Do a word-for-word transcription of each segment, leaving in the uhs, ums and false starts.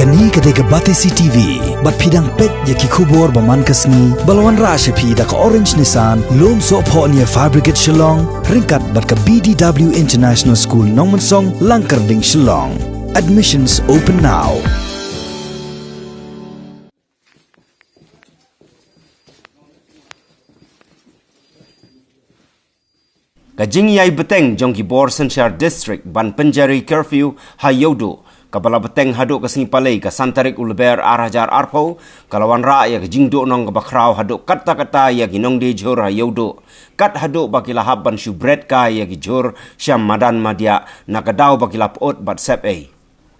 Kane ka dei ka Batesi T V, bad phi dang peit ïa ki khubor ba man ka sngi, ba la wanrah sha phi da ka Orange Nissan, Lumsohphoh near Fire Brigade Shillong, ryngkat bad ka B D W International School Nongmensong, Langkyrding, Shillong. Admissions open now. Ka jingïai bteng jong ki bor synshar district ban pynjari curfew ha Ïewduh, kaba la bteng haduh ka sngi Palei ka san tarik u Lber ar hajar arphew, ka la wanrah ïa ka jingduhnong kaba khraw haduh katta katta ïa ki nongdie jhur ha Ïewduh, kat haduh ba ki la hap ban shu bret kai ïa ki jhur sha madan madiah, na ka daw ba ki la pyut bad sep ei.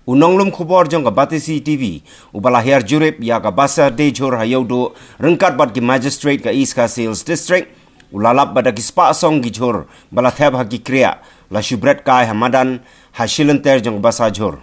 U nonglum khubor jong ka Batesi T V, uba la hiar jurip ïa ka basa die jhur ha Ïewduh, ryngkat bad ki magistrate ka East Khasi Hills District, u la lap ba da ki spah song ki jhur ba la thep ha ki kriah, la shu bret kai ha madan, ha shilynter jong ka basa jhur.